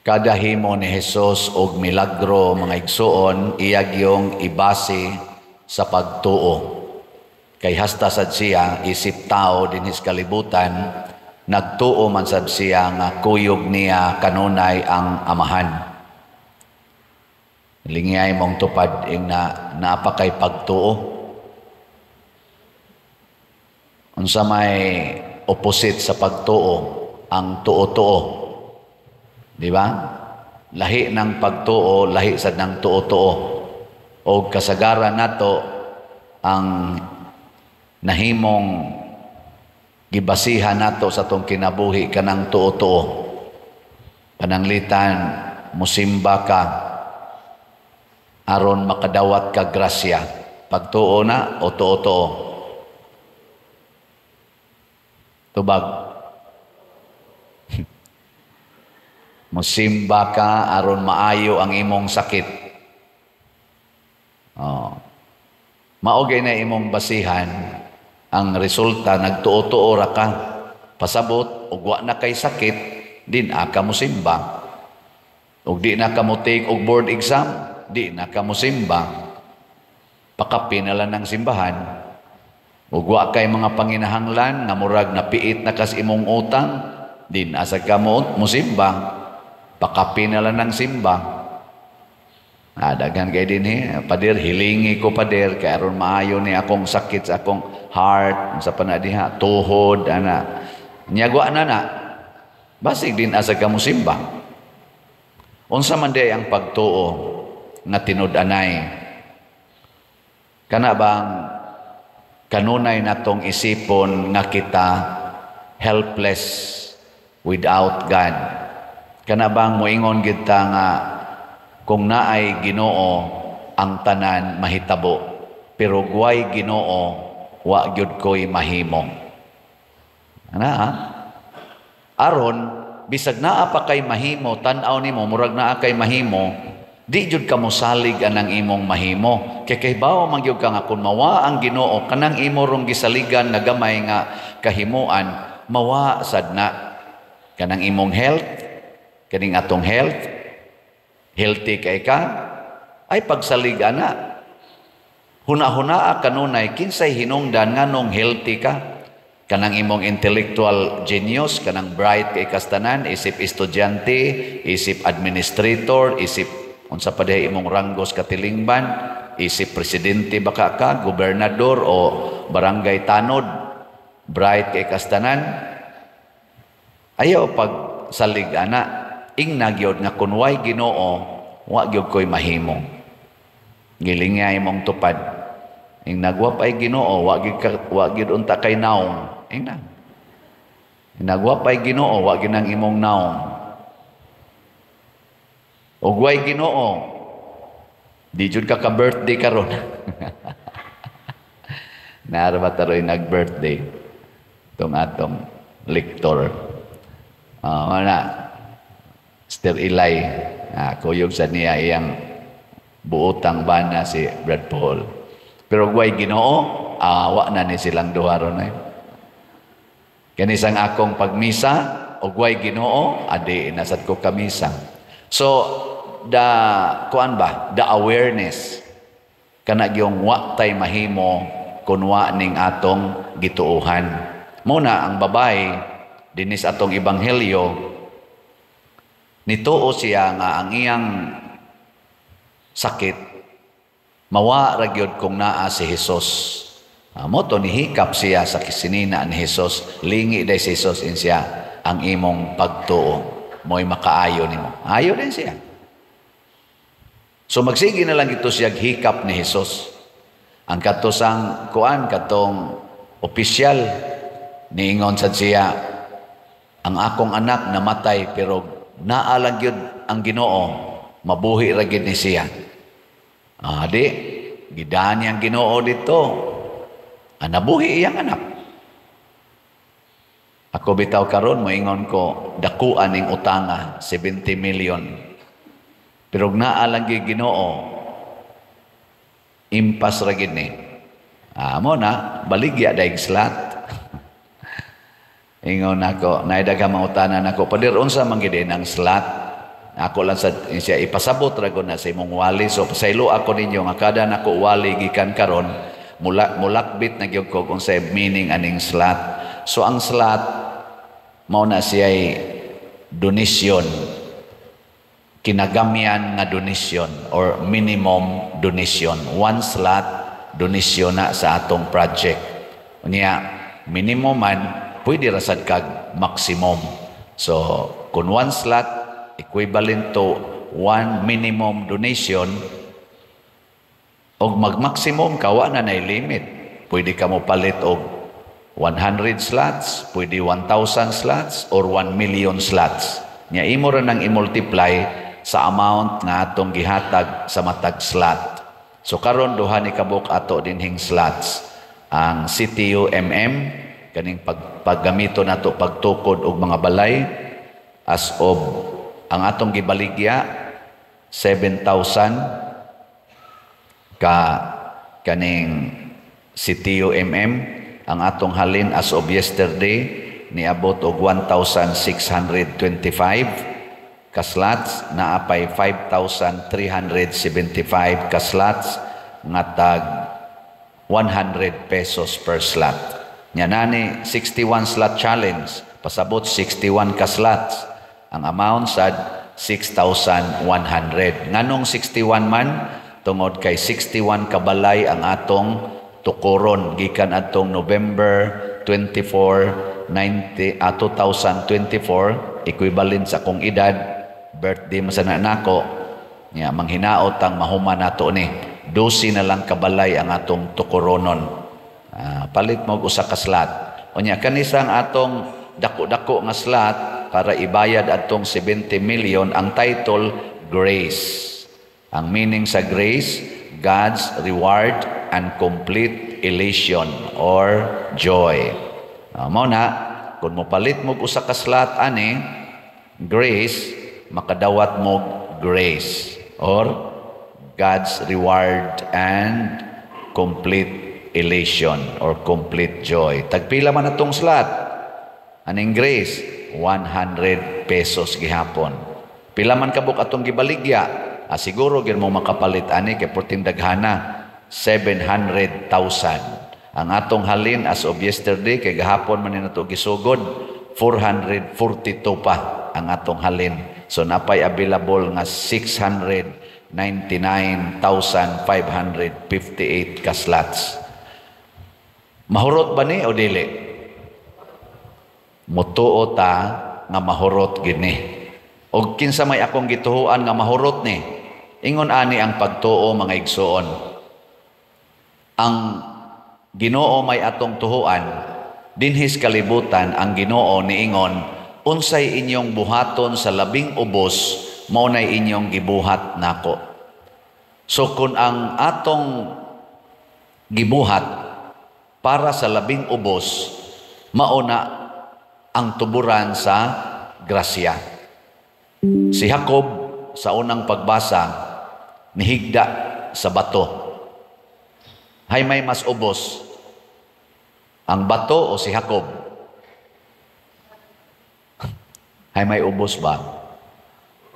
Kada himo ni Jesus og milagro, mga igsuon, iya gyung ibase sa pagtuo. Kay hasta sad siya isip tao dinhis kalibutan, nagtuo man sad siya nga kuyog niya kanunay ang Amahan. Lingiyay mong tupad ing na napakay pagtuo. Unsa may opposite sa pagtuo? Ang tuo-tuo. Di ba? Lahi ng pagtuo, lahi sad ng tuo-tuo. O kasagaran nato ang nahimong gibasihan nato sa atong kinabuhi kanang tuo-tuo. Pananglitan musimba ka aron makadawat ka grasya. Pagtuo na o tuo-tuo? Tubag. Musimba ka aron maayo ang imong sakit. Oh. Mao gay na imong basihan ang resulta, nagtuo-tuo ra ka. Pasabot og wa na kay sakit, di na ka musimba. Og di na ka mo take og board exam, di na ka musimba. Pakapi na lang ng simbahan. Og wa kay mga panginahanglan nga murag napiit na kas imong utang, di na sa ka mo musimba. Pakapi na lang ng simba. Ah, daghan kay dinhi, "Pader, hilingi ko, pader, kay aron maayo ni akong sakit sa akong heart," sa pa na diha, tuhod ana. Nyagwa na na. Basig din asa ka musimba. Unsa man day ang pagtuo nga tinud-anay? Kana bang kanunay natong isipon nga kita helpless without God? Kana bang moingon gid ta nga kung naay Ginoo ang tanan mahitabo, pero guway Ginoo wa gyud koy mahimo? Ana ha? Aron bisag naa pa kay mahimo, tan-aw nimo murag naa kay mahimo, di jud ka mosalig anang imong mahimo. Kay kahibaw man gyud ka nga kun mawa ang Ginoo, kanang imo rong gisaligan nga gamay nga kahimuan, mawa sad na. Kanang imong health, kaning atong health, healthy kay ka, ay pagsalig ana. Huna-hunaa kanunay kinsay hinungdan nganong healthy ka. Kanang imong intellectual genius, kanang bright kay kastanan, isip estudyante, isip administrator, isip unsa pa dihay imong ranggos katilingban, isip presidente baka ka, gobernador o barangay tanod, bright kay kastanan. Ayaw pag salig ana, ingna gyud nga kun way Ginoo, wa gyud koy mahimo. Gilingay imong tupad. Ing nagwap ay Ginoo, wa gyud ka, wa gyud unta kay naong. Ingna. Nagwap ay Ginoo, wa gyud ang imong naong. Og way Ginoo, di jud ka ka-birthday karon. Naara ba taroy nag-birthday? Itong atong lector. Wala. Sister Eli, kuyog sa niya iyang buotang bana si Brad Paul. Pero way Ginoo, wa na ni silang duha ron ay. Kanisang akong pagmisa, og way Ginoo, adi nasad ko kamisa. So, the kuan ba, the awareness kana gyung wa tay mahimo kun wa ning atong gituohan. Muna ang babae dinis atong ebanghelyo, nituo siya nga ang iyang sakit mawa ra gyud kung naa si Hesus. Mo to nihikap siya sa kisinina ni Hesus, lingi day si Hesus in siya, "Ang imong pagtuo mo'y makaayo nimo." Ayo din siya. So magsige na lang ito siya hikap ni Hesus. Ang katusang kuan, katong opisyal, niingon sad siya, "Ang akong anak namatay, pero naa lang gyud ang Ginoo, mabuhi ra gyud ni siya." Di gidaan niyang Ginoo dito. Nabuhi iyang anak. Ako bitaw karon moingon ko, dakuan ning utanga 70 million. Pero naa lang gyud Ginoo, impas ra gyud ni. Mo na baligya daig slot. Ingon nako, naay daghang mangutana nako, "Pader, unsa man gyud ang slot?" Ako lang sa siya ipasabot ra na sa imong wali. So pasaylo ako ninyo nga kada nako wali gikan karon, mula mulakbit na gyud ko kung sa meaning aning slot. So ang slot mao na siya donation, kinagamyan nga donation or minimum donation. One slot donation na sa atong project. Unya, minimum man, pwede rasad kag maximum. So, kung one slot equivalent to one minimum donation, og mag-maximum ka, wa na nay limit. Pwede ka mo palit og 100 slots, pwede 1,000 slots, or 1 million slots. Nya imo ra nang i-multiply sa amount nga atong gihatag sa matag slot. So karon, duha ni kabuk ato dinhing slots. Ang CTU MM kaning paggamito nato pagtukod og mga balay, as of ang atong gibaligya 7,000 ka kaning CTU MM. Ang atong halin as of yesterday niabot og 1,625 ka slots, naa pay 5,375 ka slots nga tag 100 pesos per slot. Nya nani 61 slot challenge, pasabot 61 ka slots. Ang amount sad 6,100. Nganong 61 man? Tungod kay 61 ka balay ang atong tukuron gikan atong November 24 90, 2024, equivalent sa akong edad, birthday man sana nako. Nya manghinaot ang mahuman nato ni 12 na lang kabalay ang atong tukuronon. Palit mo og usa ka slot. Unya kanisang atong dako-dako nga slot para ibayad atong 70 million, ang title Grace. Ang meaning sa grace, God's reward and complete elation or joy. Mao na kung mopalit mo og usa ka slot ani Grace, makadawat mo grace or God's reward and complete elation or complete joy. Tagpila man atong slot aning Grace? 100 pesos gihapon. Pila man kabuk atong gibaligya? Siguro gyud mo makapalit ani kay perting daghana, 700,000. Ang atong halin as of yesterday, kay gahapon man ni nato gisugod, 442 pa ang atong halin. So napay available nga 699,558 ka slots. Mahurot ba ni o dili? Mutuo ta nga mahurot gini. Og kinsa may akong gituhuan nga mahurot ni? Ingon ani ang pagtuo, mga igsuon. Ang Ginoo may atong tuhuan dinhis kalibutan. Ang Ginoo niingon, "Unsay inyong buhaton sa labing ubos, mao nay inyong gibuhat nako." So kung ang atong gibuhat para sa labing ubos, mao na ang tuburan sa grasya. Si Jacob sa unang pagbasa nihigda sa bato. Hay may mas ubos? Ang bato o si Jacob? Hay may ubos ba?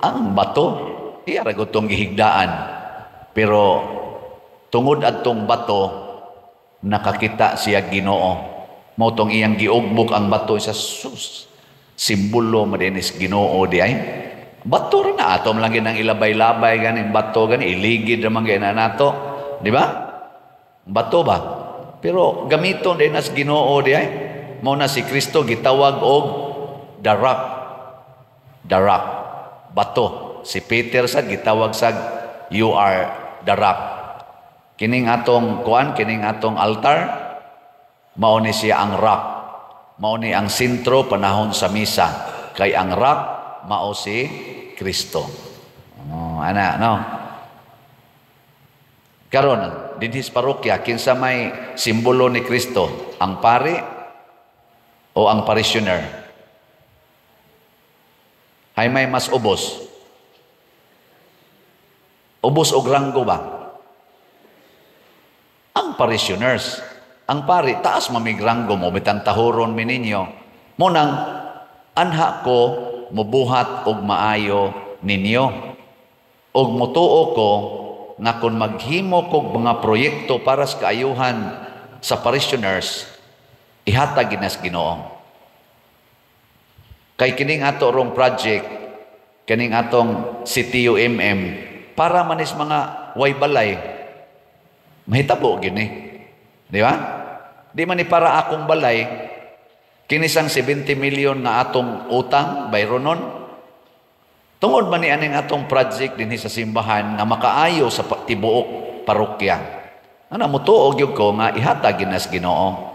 Ang bato, iya ra gud tong gihigdaan. Pero tungod adtong bato, nakakita siya Ginoo. Mao tong iyang giugbok ang bato sa sus. Simbolo man dinis Ginoo di ay. Bato ra na, atom lang ginang ilabay-labay gani bato gani, iligid ra man gani nato, di ba? Bato ba? Pero gamiton din nas Ginoo di ay. Mao na si Kristo gitawag og the rock. The rock. Bato. Si Peter sad gitawag sag "You are the rock." Kining atong kuan, kining atong altar, mao ni siya ang rock. Mao ni ang sentro panahon sa misa. Kay ang rock mao si Kristo. Oh, ana no. Karon, dinhi sa parokya, kinsa may simbolo ni Kristo? Ang pari o ang parishioner? Hay may mas ubos? Ubos og ranggo ba? Ang parishioners. Ang pari, taas mamigranggo mo, bitang tahuron mi ninyo. Mo nang, anha ko, mubuhat og maayo ninyo. Og motuo ko nga kung maghimo kog mga proyekto para sa kaayuhan sa parishioners, ihatag gid nas Ginoo. Kay kining ato rong project, kining atong CTUMM, para manis mga way balay, mahitabo gini. Di ba? Di man ni para akong balay, kinisang 70 million nga atong utang, bayronon. Tungod man ni aning atong project dinhi sa simbahan nga makaayo sa tibuok parokya. Ana, mutuo gyud ko nga ihatag gid nas Ginoo.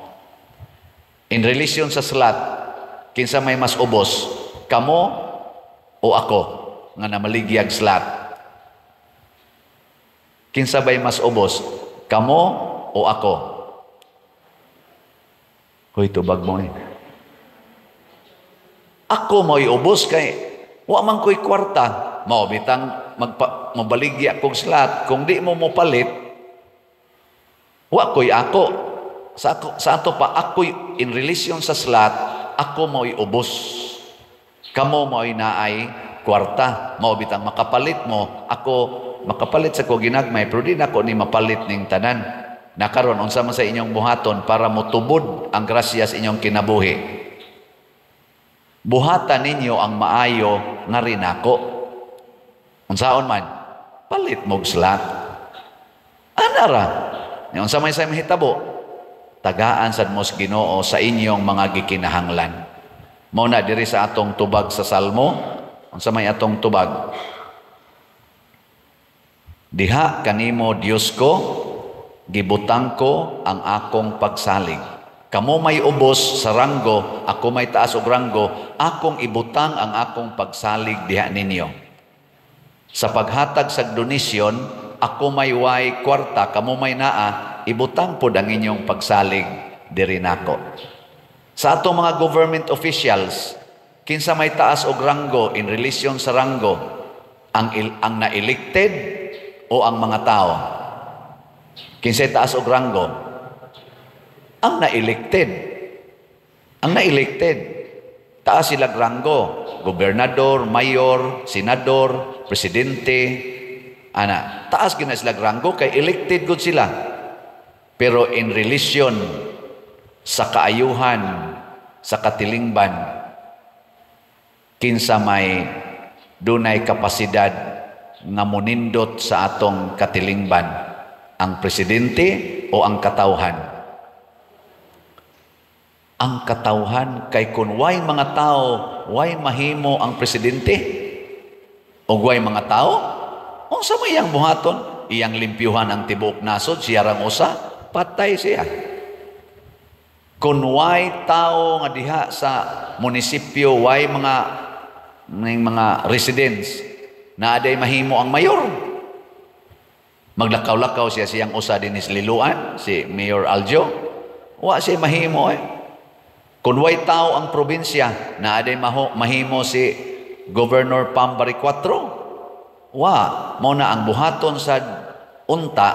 In relation sa slot, kinsa may mas ubos, kamo o ako nga namaligyag slot? Kinsa bay mas ubos, kamo o ako? Hoy, tubag mo eh. Ako mo'y ubos kay wa man ko'y kwarta. Mao bitang mabaligya kog slot, kung di mo mopalit, wa ko'y ako. Sa ato pa, ako'y in relation sa slot, ako mo'y ubos. Kamo mo'y naay kwarta. Mao bitang makapalit mo, ako makapalit sa ko ginagmay, pero di nako ni mapalit ning tanan. Nakaron unsa man sa inyong buhaton para motubod ang grasya sa inyong kinabuhi? Buhatan ninyo ang maayo nga rinako. Unsaon man? Palit mog slot. Ana ra. Unsa may sa mahitabo? Tagaan sad mo sa Ginoo sa inyong mga gikinahanglan. Mao na diri sa atong tubag sa Salmo, unsa may atong tubag? Diha kanimo, Dios ko, gibutang ko ang akong pagsalig. Kamo may ubos sa ranggo, ako may taas og ranggo, akong ibutang ang akong pagsalig diha ninyo. Sa paghatag sa donasyon, ako may way kwarta, kamo may naa, ibutang pod ang inyong pagsalig diri nako. Sa atong mga government officials, kinsa may taas og ranggo in relation sa ranggo, ang na-elected o ang mga tao? Kinsay taas og ranggo? Ang na-elected. Ang na-elected. Taas sila ranggo. Gobernador, mayor, senador, presidente. Ana, taas gina sila ranggo kay elected gud sila. Pero in relation sa kaayuhan, sa katilingban, kinsa may dunay kapasidad nga monindot sa atong katilingban, ang presidente o ang katawhan? Ang katawhan, kay kun way mga tao, way mahimo ang presidente. O way mga tao, unsa may iyang buhaton? Iyang limpyuhan ang tibuok nasod, siya rang usa, patay siya. Kung way tao nga diha sa munisipyo, way mga residents, na aday mahimo ang mayor. Maglakaw-lakaw siya siyang usa dinis Liloan, si Mayor Aljo. Wa siya mahimo eh. Kung way tao ang probinsya, na aday mahimo si Governor Pam Baricuatro. Wa, mo na ang buhaton sa unta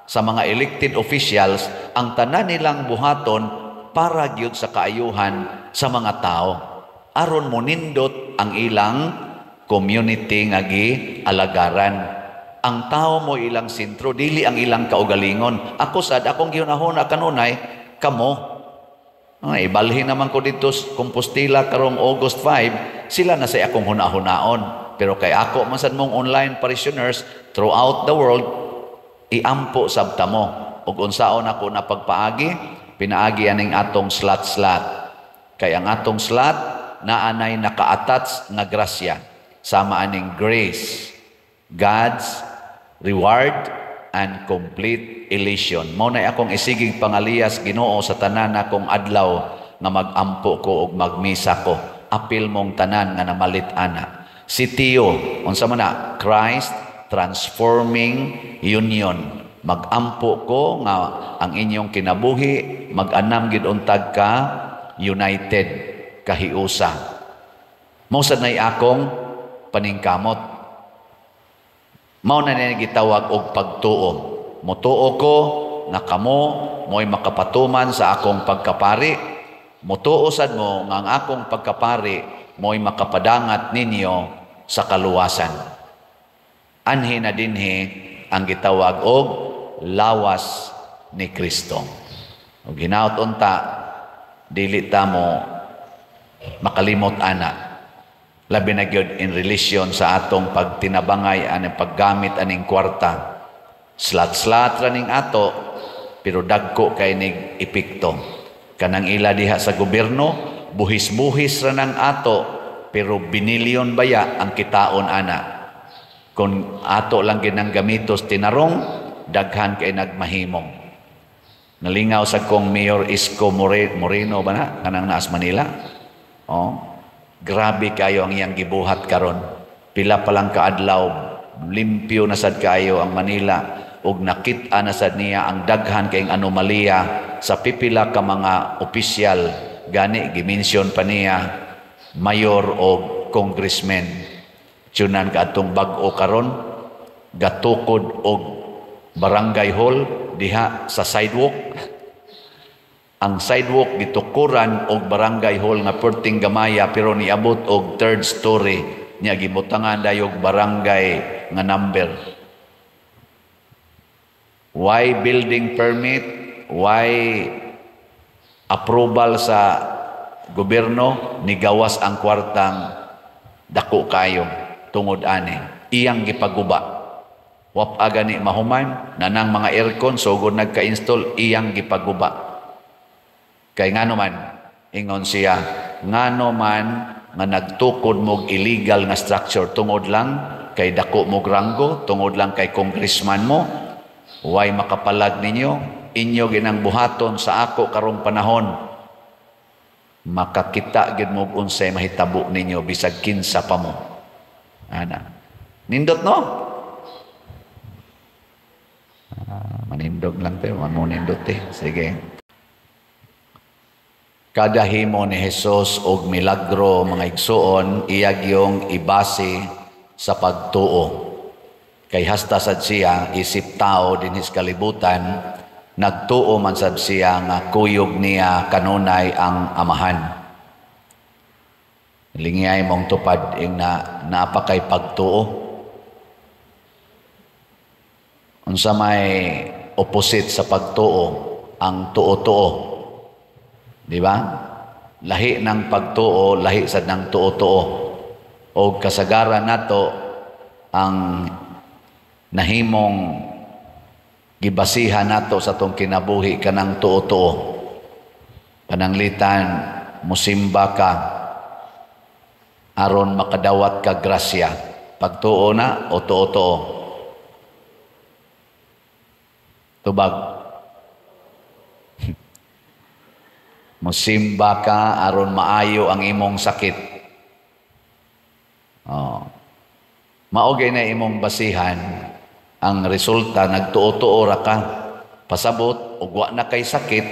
sa mga elected officials, ang tanan nilang buhaton para gyud sa kaayuhan sa mga tao. Aron monindot ang ilang community nga gialagaran. Ang tao mo ilang sentro, dili ang ilang kaugalingon. Ako sad, akong gihunahuna kanunay, kamo. Ay, ibalhin naman ko dito sa Compostela karong August 5, sila na sa akong hunahunaon. Pero kay ako man sad mong online parishioners throughout the world, iampo sabta mo. Ug unsaon ako na pagpaagi, pinaagi aning atong slot-slot. Kay ang atong slot naanay naka-attach nga grasya. Sama aning grace, God's reward and complete elation. Mao na akong isiging pangaliyas Ginoo sa tanan akong adlaw nga magampo ko ug magmisa ko. Apil mong tanan nga namalit ana. Si Tio, unsa man na? Christ Transforming Union. Magampo ko nga ang inyong kinabuhi mag-anam gid untag ka united, kahiusa. Mao sad nay akong paningkamot. Mao na niya gitawag og pagtuo. Motuo ko nga kamo mo'y makapatuman sa akong pagkapari. Motuo sad mo nga ang akong pagkapari mo'y makapadangat ninyo sa kaluwasan. Anhi na dinhi ang gitawag og lawas ni Kristo. Ug hinaut unta dili ta mo makalimot ana, labi na gyud in relation sa atong pagtinabangay aning paggamit aning kwarta. Slat-slat ra ning ato, pero dagko kay nig epekto. Kanang ila diha sa gobyerno, buhis-buhis ra nang ato, pero binilyon baya ang kitaon ana. Kung ato lang ginang gamitos tinarong, daghan kay nagmahimong. Nalingaw sa kong Mayor Isko Moreno ba na kanang naas Manila. Oh, grabe kayo ang iyang gibuhat karon. Pila pa lang kaadlaw, limpyo na sad kaayo ang Manila ug nakit-a na sad niya ang daghan kayong anomalya sa pipila ka mga opisyal. Gani gimension pa niya mayor o congressman. Tiyunan ka atong bag-o karon, gatukod og barangay hall diha sa sidewalk. Ang sidewalk gitukuran og barangay hall nga perting gamaya, pero niabot og third story niya, gibutangan dayog barangay nga number. Why building permit? Why approval sa gobyerno? Nigawas ang kwartang dako kayo tungod ani iyang gipaguba. Wap gani mahuman nanang mga aircon sugod nagka-install, iyang gipaguba. Kay ngano man, ingon siya, ngano man nga nagtukod mog illegal nga structure tungod lang kay dako mog ranggo, tungod lang kay congressman mo? Way makapalag ninyo, inyo ginang buhaton sa ako karong panahon. Makakita gid mo unsay mahitabo ninyo bisag kinsa pa mo. Ana. Nindot, no? Ah, manindog lang tayo, mo nindot eh. Sige. Kada himo ni Jesus og milagro, mga igsuon, iyag yung ibase sa pagtuo. Kay hasta sad siya isip tao dinhi sa kalibutan, nagtuo man sad siya nga kuyog niya kanunay ang Amahan. Lingiyay mong tupad ing na napakay pagtuo. Unsa may opposite sa pagtuo? Ang tuo-tuo. Di ba? Lahi ng pagtuo, lahi sad ng tuo-tuo. O kasagaran nato ang nahimong gibasihan nato sa atong kinabuhi kanang tuo-tuo. Pananglitan, musimba ka aron makadawat ka grasya. Pagtuo na o tuo-tuo? Tubag. Musimba ka aron maayo ang imong sakit. Oh. Mao na imong basihan, ang resulta nagtuo-tuo ra ka. Pasabot og wa na kay sakit,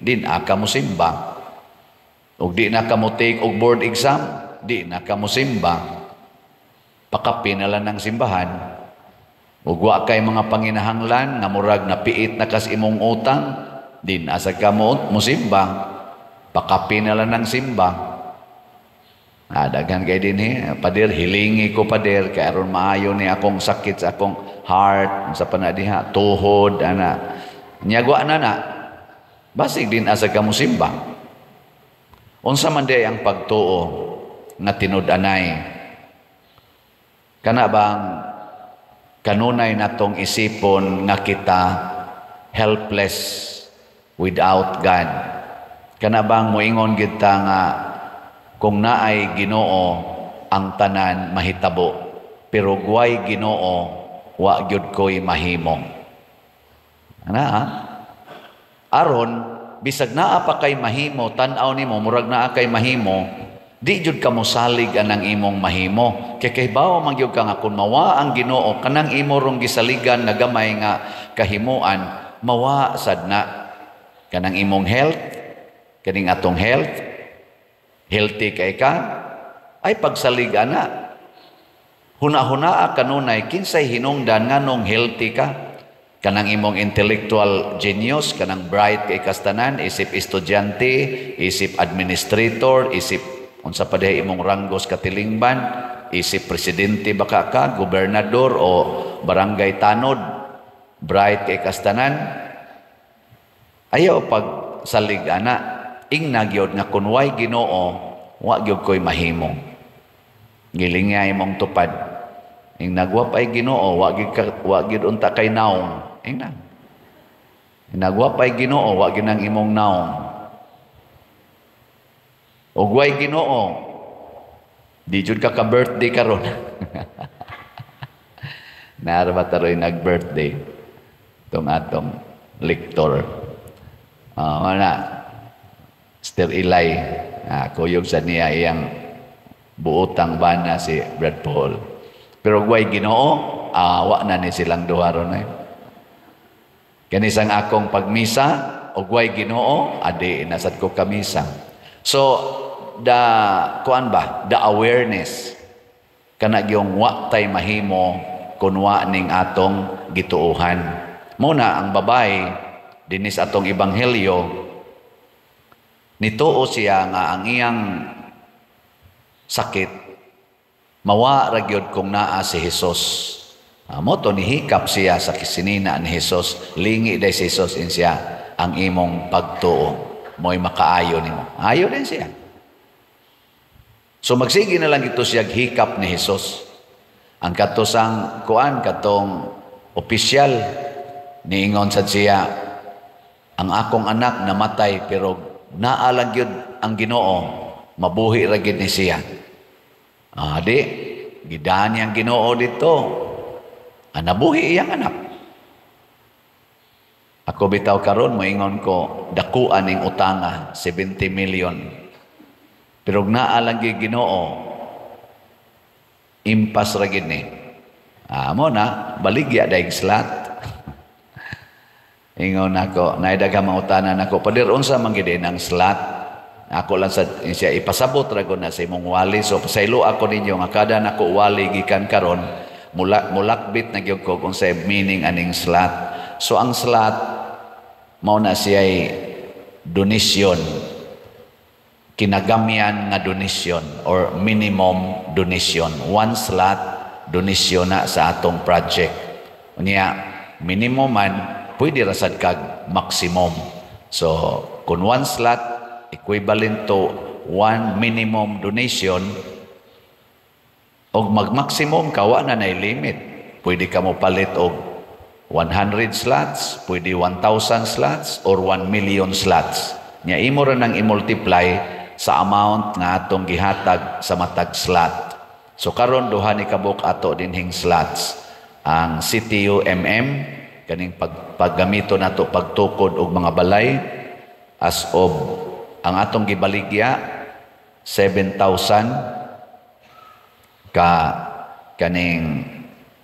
di na ka musimba. Og di na ka mo take og board exam, di na ka musimba. Pakapi na lang ng simbahan. Ug wa kay mga panginahanglan nga murag napiit na kas imong utang, di na sa ka mo musimba. Pakapi na lang ng simba. Ah, daghan kay dinhi, "Pader, hilingi ko, pader, kay aron maayo ni akong sakit sa akong heart," sa panadiha, tuhod, ana. Nyagwa na na. Basig din asa ka musimba. Unsa man di ang pagtuo nga tinud-anay? Kana bang kanunay natong isipon nga kita helpless without God? Kana bang moingon gid ta nga kung naay Ginoo ang tanan mahitabo, pero guway Ginoo wa gyud ko'y mahimo? Ana ha? Aron bisag naa pa kay mahimo, tan-aw nimo murag naa kay mahimo, di jud ka mosalig anang imong mahimo. Kay kahibaw man gyud ka nga kun mawa ang Ginoo, kanang imo rong gisaligan nga gamay nga kahimuan, mawa sad na. Kanang imong health, kaning atong health, healthy kay ka, ay pagsalig ana. Huna-hunaa kanunay kinsay hinungdan nganong healthy ka. Kanang imong intellectual genius, kanang bright kay kastanan, isip estudyante, isip administrator, isip unsa pa diha imong ranggos katilingban, Isip presidente baka ka, gobernador o barangay tanod, bright kay kastanan. Ayaw pag salig ana, ingna gyud nga kun way Ginoo, wa gyud koy mahimo. Gilingay mong tupad. Ing nagwa pay Ginoo, wa gyud wa gyud unta kay naong. Ingna. Nagwa pay Ginoo, wa gyud ang imong naong. Ug way Ginoo, di jud ka ka-birthday karon. Naara ba taroy nag-birthday? Itong atong lector. Wala. Sister Eli, kuyog sa niya iyang buotang bana si Brad Paul. Pero way Ginoo, wa na ni silang duha ron eh. Kanisang akong pagmisa, og way Ginoo, adi nasad ko kamisa. So, the kuan ba, the awareness kana gyung wa tay mahimo kun wa ning atong gituohan. Muna ang babae dinis atong ebanghelyo, nituo siya nga ang iyang sakit mawa ra gyud kung naa si Jesus. Mo to nihikap siya sa kisinina ni Jesus, lingi day si Jesus in siya, "Ang imong pagtuo mo'y makaayo nimo." Ayo din siya. So magsige na lang ito siya hikap ni Jesus. Ang kato sang kuan, katong opisyal, niingon sad siya, "Ang akong anak namatay, pero naa lang gyud ang Ginoo, mabuhi ra gyud ni siya." Di gidani ang Ginoo dito. Nabuhi iyang anak. Ako bitaw karon moingon ko, dakuan ning utanga, 70 million. Pero naa lang gyud Ginoo, impas ra gyud ni. Mo na baligya daig slot. Ingon nako, naay daghang mga utana nako. "Pader, unsa man gyud ang slot?" Ako lang sa siya ipasabot ra ko na sa imong wali. So pasaylo ako ninyo nga kada nako wali gikan karon, mula mulakbit na gyud ko kung sa meaning aning slot. So ang slot mao na siya donation, kinagamyan nga donation or minimum donation. One slot donation na sa atong project. Unya, minimum man, pwede rasad kag maximum. So, kung one slot equivalent to one minimum donation, og mag-maximum ka, wa na nay limit. Pwede ka mo palit og 100 slots, pwede 1,000 slots, or 1 million slots. Nya imo ra nang i-multiply sa amount nga atong gihatag sa matag slot. So karon duha ni kabuk ato dinhing slots. Ang CTU MM kaning paggamito nato pagtukod og mga balay, as of ang atong gibaligya 7,000 ka kaning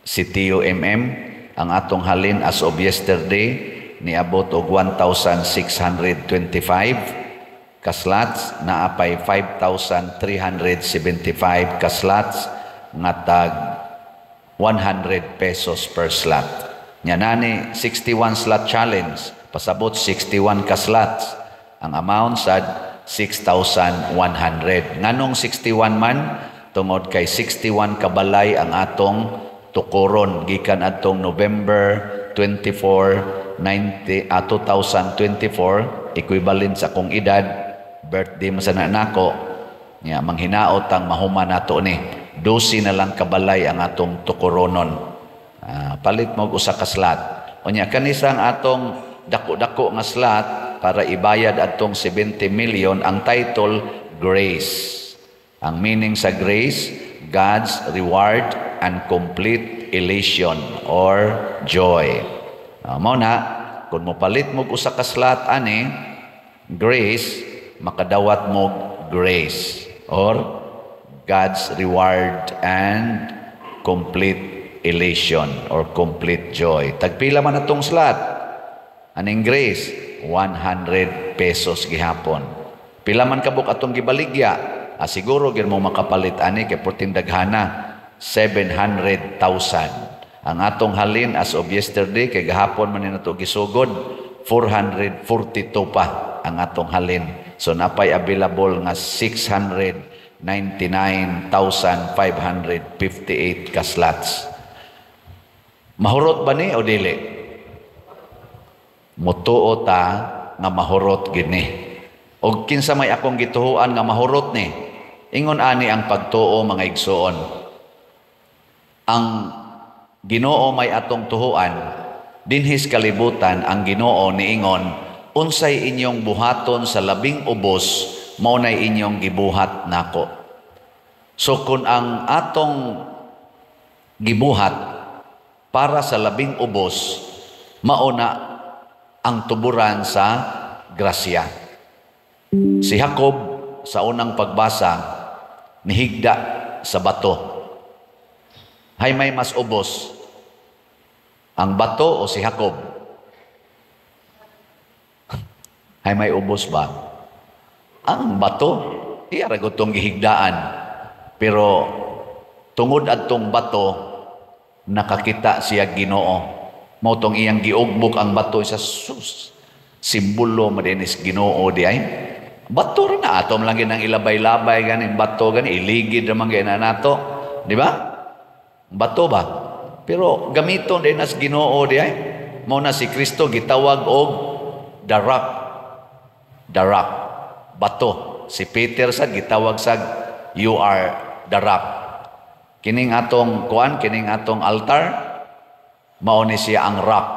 CTU MM. Ang atong halin as of yesterday niabot og 1,625 ka slots, naa pay 5,375 ka slots nga tag 100 pesos per slot. Nya nani 61 slot challenge, pasabot 61 ka slots. Ang amount sad 6,100. Nganong 61 man? Tungod kay 61 kabalay ang atong tukuron gikan adtong November 24 90, 2024, equivalent sa akong edad, birthday man sa nako. Nya manghinaot ang mahuman nato ni 12 na lang kabalay ang atong tukuronon. Palit mo og usa ka slot. Unya kanisang atong dako-dako nga slot para ibayad atong 70 million, ang title Grace. Ang meaning sa grace, God's reward and complete elation or joy. Mao na kung mopalit mo usa ka slot ani grace, makadawat mo grace or God's reward and complete elation or complete joy. Tagpila man atong slot aning grace? 100 pesos gihapon. Pila man kabuk atong gibaligya? Siguro gyud mo makapalit ani kay perting daghana, 700,000. Ang atong halin as of yesterday, kay gahapon man ni nato gisugod, 442 pa ang atong halin. So napay available nga 694,000. 99,558 ka slots. Mahurot ba ni o dili? Mutuo ta nga mahurot gini. Og kinsa may akong gituhuan nga mahurot ni? Ingon ani ang pagtuo, mga igsuon. Ang Ginoo may atong tuhuan dinhis kalibutan. Ang Ginoo niingon, "Unsay inyong buhaton sa labing ubos, mao nay inyong gibuhat nako." So kung ang atong gibuhat para sa labing ubos, mao na ang tuburan sa grasya. Si Jacob, sa unang pagbasa, nihigda sa bato. Hay may mas ubos? Ang bato o si Jacob? Hay may ubos ba? Ang bato, iya ra tong gihigdaan. Pero tungod adtong bato, nakakita siya Ginoo. Mao tong iyang giugbok ang bato sa sus. Simbolo madinis Ginoo di ay. Bato ra na, atom lang ginang ilabay-labay ganin bato gani, iligid ra man gina nato, di ba? Bato ba? Pero gamiton din nas Ginoo di ay. Mao na si Kristo gitawag og the rock. The rock. Bato. Si Peter sad gitawag sag "You are the rock." Kining atong kuan, kining atong altar, mao ni siya ang rock.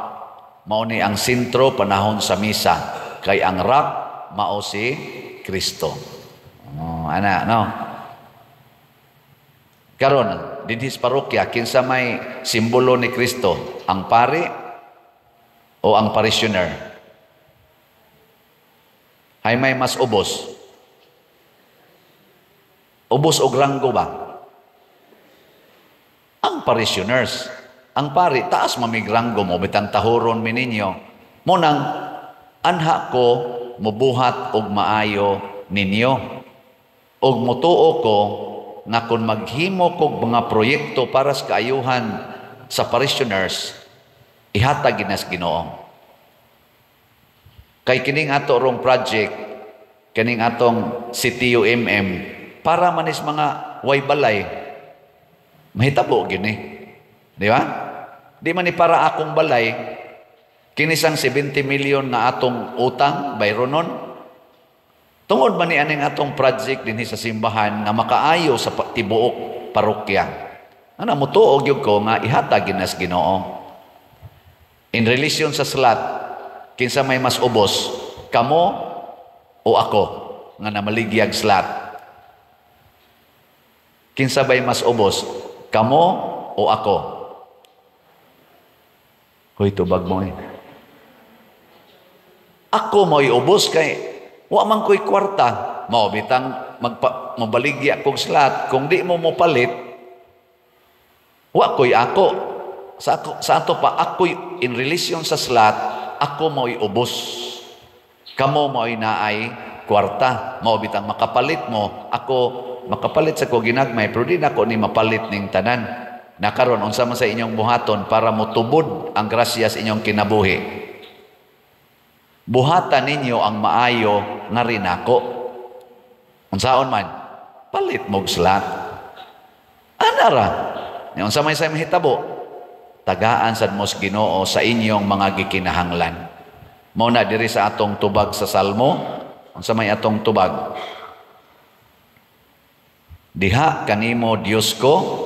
Mao ni ang sentro panahon sa misa. Kay ang rock mao si Kristo. Oh, ana, no? Karon, dinhis parokya, kinsa may simbolo ni Kristo? Ang pari o ang parishioner? Hay may mas ubos? Ubos og ranggo ba? Ang parishioners. Ang pari, taas mamig ranggo mo, bitang tahuron mi ninyo. Mo nang, anha ko, mubuhat og maayo ninyo. Og mutuo ko, nga kung maghimo kog mga proyekto para sa kaayuhan sa parishioners, ihatag ginas Ginoo. Kay kining ato rong project, kining atong CTUMM, para manis mga way balay, mahitabo gini. Di ba? Di man ni para akong balay, kinisang 70 million nga atong utang, bayronon. Tungod man ni aning atong project dinhi sa simbahan nga makaayo sa tibuok parokya. Ana, mutuo gyud ko nga ihatag ginas Ginoo. In relation sa slot, kinsa may mas ubos, kamo o ako nga namaligyag slot? Kinsa bay mas ubos, kamo o ako? Hoy, tubag mo eh. Ako mo'y ubos kay wa man ko'y kwarta. Mao bitang mabaligya kog slot, kung di mo mopalit, wa ko'y ako. Sa ato pa, ako'y in relation sa slot, ako mo'y ubos. Kamo mo'y naay kwarta. Mao bitang makapalit mo, ako makapalit sa ko ginagmay, pero di nako ni mapalit ning tanan. Nakaron, unsa man sa inyong buhaton para motubod ang grasya sa inyong kinabuhi? Buhatan ninyo ang maayo nga rinako. Unsaon man? Palit mog slot. Ana ra. Unsa may sa mahitabo? Tagaan sad mos Ginoo sa inyong mga gikinahanglan. Mao na diri sa atong tubag sa Salmo, unsa may atong tubag? Diha kanimo, Dios ko,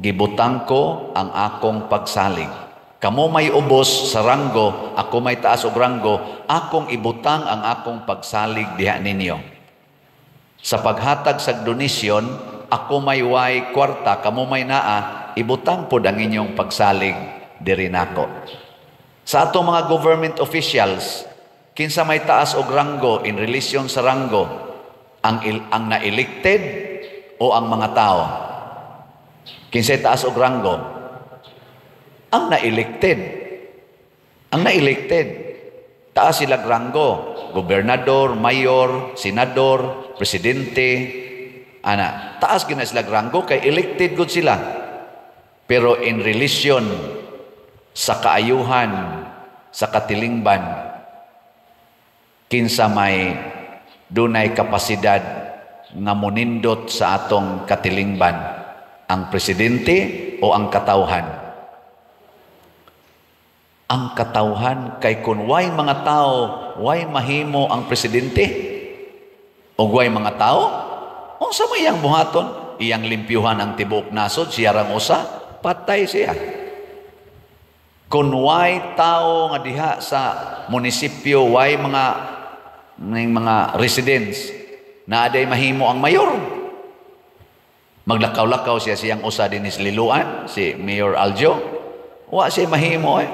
gibutang ko ang akong pagsalig. Kamo may ubos sa ranggo, ako may taas og ranggo, akong ibutang ang akong pagsalig diha ninyo. Sa paghatag sa donasyon, ako may way kwarta, kamo may naa, ibutang pod ang inyong pagsalig diri nako. Sa atong mga government officials, kinsa may taas og ranggo in relation sa ranggo, ang na-elected o ang mga tao? Kinsay taas og ranggo? Ang na-elected. Ang na-elected. Taas sila ranggo. Gobernador, mayor, senador, presidente. Ana, taas gina sila ranggo kay elected gud sila. Pero in relation sa kaayuhan, sa katilingban, kinsa may dunay kapasidad nga monindot sa atong katilingban? Ang presidente o ang katawhan? Ang katawhan, kay kung way mga tao, way mahimo ang presidente. O way mga tao, unsa may iyang buhaton? Iyang limpyuhan ang tibuok nasod, siya rang usa, patay siya. Kung way tao nga diha sa munisipyo, way mga ning mga residents, na aday mahimo ang mayor. Maglakaw-lakaw siya siyang usa dinhi sa Liloan, si Mayor Aljo. Wa siya mahimo eh.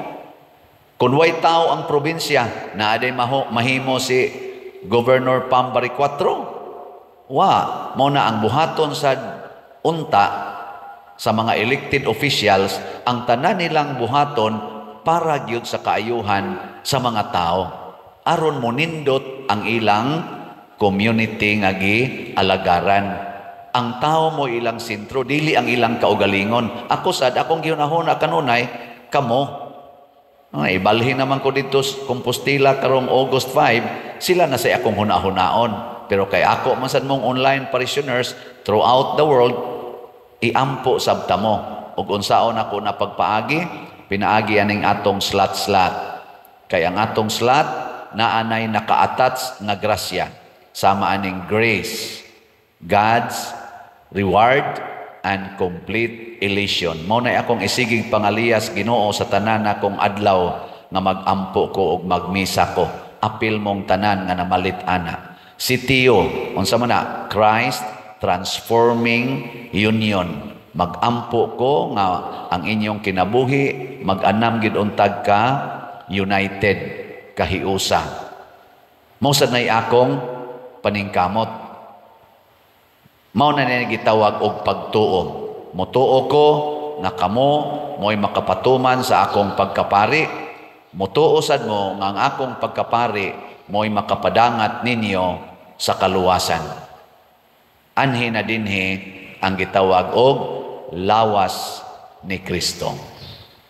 Kung way tao ang probinsya, na aday mahimo si Governor Pam Baricuatro. Wa, mao na ang buhaton sa unta sa mga elected officials, ang tanan nilang buhaton para gyud sa kaayuhan sa mga tao. Aron monindot ang ilang community nga gialagaran. Ang tao mo ilang sentro, dili ang ilang kaugalingon. Ako sad, akong gihunahuna kanunay, kamo. Ay, ibalhin naman ko dito sa Compostela karong August 5, sila na sa akong hunahunaon. Pero kay ako man sad mong online parishioners throughout the world, iampo sabta mo. Ug unsaon ako na pagpaagi, pinaagi aning atong slot-slot. Kay ang atong slot naanay naka-attach nga grasya. Sama aning grace, God's reward and complete elation. Mao na akong isigig pangaliyas Ginoo sa tanan akong adlaw nga magampo ko ug magmisa ko. Apil mong tanan nga namalit ana. Si Tio, unsa man na? Christ Transforming Union. Magampo ko nga ang inyong kinabuhi mag-anam gid untag ka united, kahiusa. Mao sad nay akong paningkamot. Mao na ni gitawag og pagtuo. Motuo ko nga kamo mo'y makapatuman sa akong pagkapari. Motuo sad mo nga ang akong pagkapari mo'y makapadangat ninyo sa kaluwasan. Anhi na dinhi ang gitawag og lawas ni Kristo.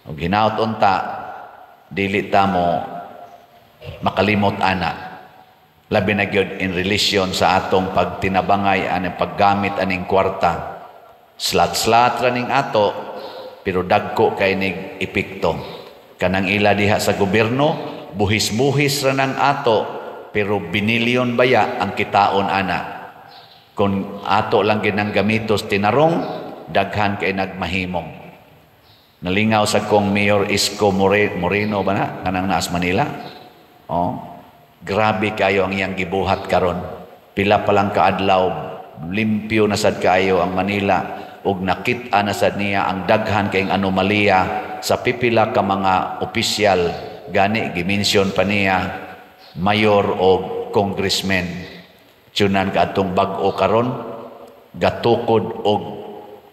Ug hinaut unta dili ta mo makalimot ana. Labi na gyud in relation sa atong pagtinabangay aning paggamit aning kwarta. Slat-slat ra ning ato pero dagko kay nig epekto. Kanang ila diha sa gobyerno, buhis-buhis ra nang ato pero binilyon baya ang kitaon ana. Kung ato lang ginang gamitos tinarong, daghan kay nagmahimong. Nalingaw sa kong Mayor Isko Moreno ba na kanang naas Manila. Oh, grabe kayo ang iyang gibuhat karon. Pila pa lang kaadlaw, limpyo na sad kaayo ang Manila ug nakit-a na sad niya ang daghan kayong anomalya sa pipila ka mga opisyal. Gani gimension pa niya mayor o congressman. Tiyunan ka atong bag-o karon, gatukod og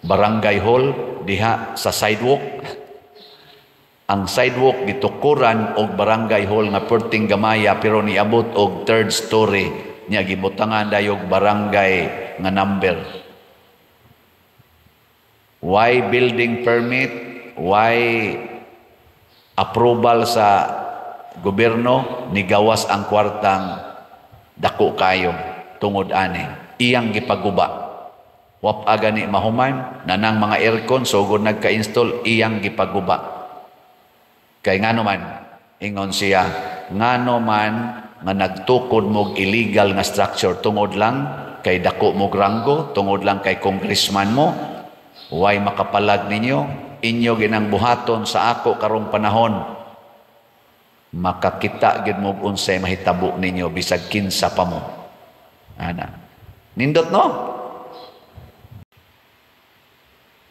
barangay hall diha sa sidewalk. Ang sidewalk gitukuran og barangay hall nga perting gamaya pero niabot og third story niya, gibutangan dayog barangay nga number. Why building permit? Why approval sa gobyerno? Nigawas ang kwartang dako kayo tungod ani iyang gipaguba. Wap gani mahuman nanang mga aircon sugod nagka-install, iyang gipaguba. Kay ngano man, ingon siya, ngano man nga nagtukod mog illegal nga structure tungod lang kay dako mog ranggo, tungod lang kay congressman mo, way makapalag ninyo, inyo ginang buhaton sa ako karong panahon. Makakita gid mo unsay mahitabo ninyo bisag kinsa pa mo. Ana. Nindot no?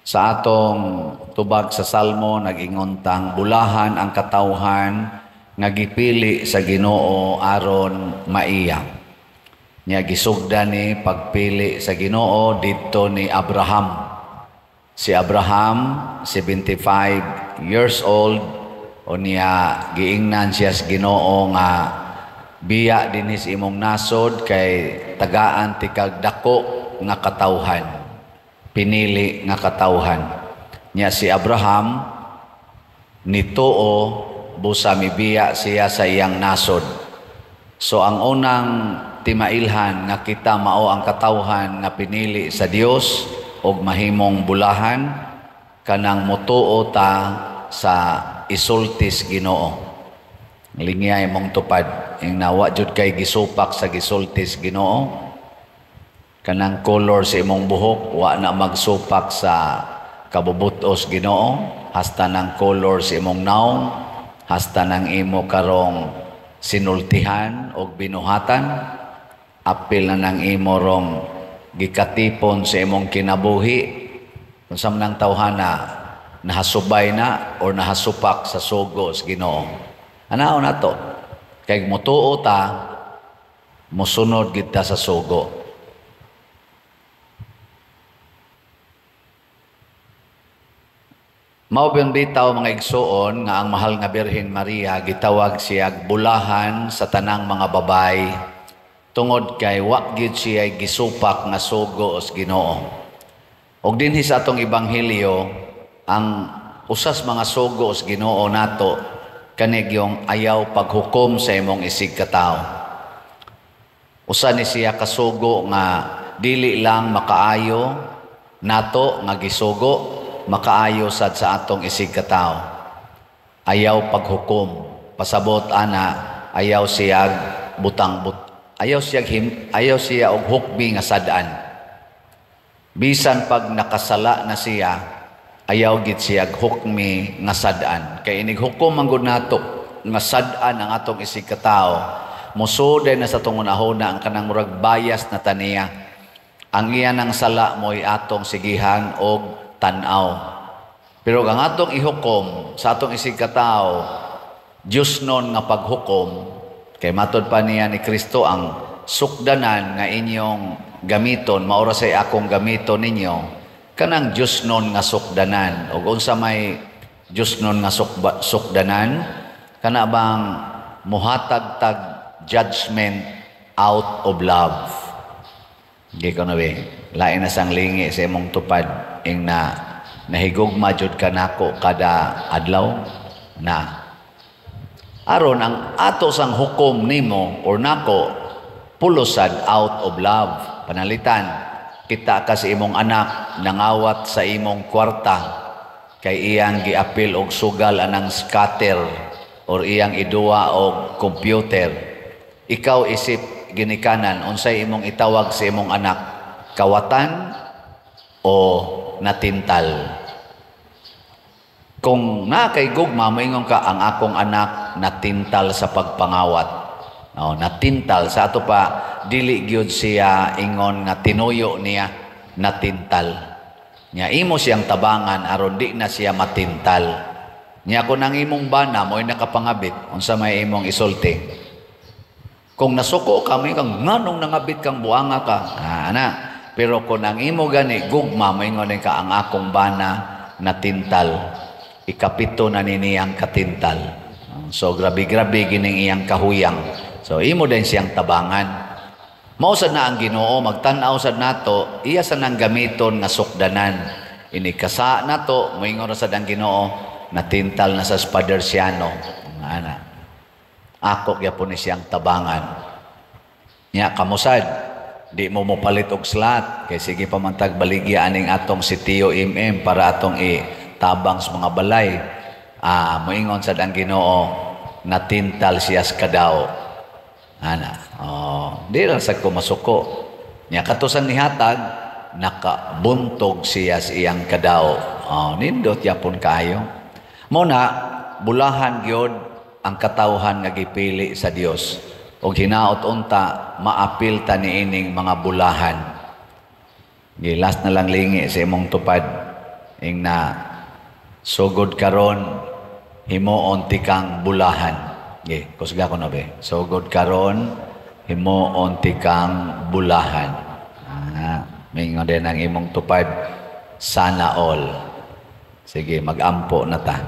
Sa atong tubag sa Salmo, nag-ingon tang bulahan ang katawhan nga gipili sa Ginoo aron maiya. Nya gisugdan ni pagpili sa Ginoo didto ni Abraham. Si Abraham 75 years old, unya giingnan siya sa Ginoo nga biya dinhi sa imong nasod kay tagaan ti kag dako nga katawhan, pinili nga katawhan. Nya si Abraham nituo busa mibiya siya sa iyang nasod. So ang unang timailhan nga kita mao ang katawhan nga pinili sa Dios og mahimong bulahan? Kanang motuo ta sa isultis Ginoo. Lingyay mong tupad ing nawa jud kay gisupak sa gisultis Ginoo. Kanang color sa imong buhok wa na magsupak sa kabubutos Ginoo, hasta nang color sa imong naong, hasta nang imo karong sinultihan og binuhatan, apil na nang imo rong gikatipon sa imong kinabuhi. Kung sa manang tawhana nahasubay na or nahasupak sa sugo sa Ginoo. Anaon na to? Kay mutuo ta, musunod kita sa sugo. Mao bitaw mga igsuon nga ang mahal nga Birhen Maria gitawag siya bulahan sa tanang mga babay tungod kay wa gyud siya gisupak nga sugo sa Ginoo. Og dinhi sa atong ebanghelyo, ang usas mga sugo sa Ginoo nato kanigyong ayaw paghukom sa imong isig katawo. Usa ni siya kasugo nga dili lang makaayo nato nga gisugo, makaayo sad sa atong isig katawo. Ayaw paghukom, pasabot ana, ayaw siyag butang but, ayaw siyag him, ayaw siya og hukbi nga sad-an. Bisan pag nakasala na siya, ayaw gid siyag hukmi nga sad-an. Kay inig hukom man gud nato nga sad-an ang atong isig katawo, musuday na sa tungunahona ang kanang murag bias na taniya. Ang iya nang sala mo'y atong sigihan og tan-aw. Pero ang atong ihukom sa atong isig katawo, Diyos nun nga paghukom, kay matod pa niya ni Kristo ang sukdanan nga inyong gamiton, maura say akong gamiton ninyo, kanang Diyos nun nga sukdanan. Og unsa may Diyos nun nga sukdanan, kana bang muhatag tag judgment out of love. Hindi ko na be, lain na sang lingi sa imong tupad, ing na nahigugma jud ka nako kada adlaw na. Aron ang ato sang hukom nimo or nako pulusad out of love. Panalitan, kita ka sa imong anak nangawat sa imong kwarta kay iyang giapil og sugal anang scatter or iyang iduwa og computer. Ikaw isip ginikanan unsay imong itawag sa imong anak, kawatan o natintal? Kung na kay gugma, moingon ka, ang akong anak natintal sa pagpangawat. No, natintal sa ato pa dili gyud siya ingon nga tinuyo niya, natintal. Nya imo siyang tabangan aron di na siya matintal. Nya kun ang imong bana mo'y nakapangabit, unsa may imong isulti? Kung nasuko ka, may kang nganong nangabit kang buanga ka. Ah, ana. Pero kung ang imo gani gugma, moingon ka, ang akong bana natintal. Ikapito na ni niyang katintal. So grabe-grabe gining iyang kahuyang. So imo din siyang tabangan. Mao sad na ang Ginoo magtan-aw sad nato, iya sa nang gamiton nga sukdanan. Inikasa nato, moingon ra sad ang Ginoo, natintal na sa Spadersiano. Ana. Ako gyapon ni siyang tabangan. Nya kamusad, di mo mopalit og slot kay sige pa man tag baligya aning atong si Tio MM para atong itabang sa mga balay. Moingon sad ang Ginoo, natintal siya sa kadaw. Ana, oh, di ra sad ko masuko. Nya katusan nihatag, nakabuntog siya sa iyang kadaw. Oh, nindot yapon kaayo. Mo na bulahan gyud ang katawhan nga gipili sa Dios. Og hinaot unta maapil ta niining mga bulahan. Gilas na lang lingi sa imong tupad ing na sugod karon himuon tikang bulahan. Gi, kusga ko na be. Sugod karon himuon tikang bulahan. Ah, mingon din ang imong tupad, sana all. Sige, magampo na ta.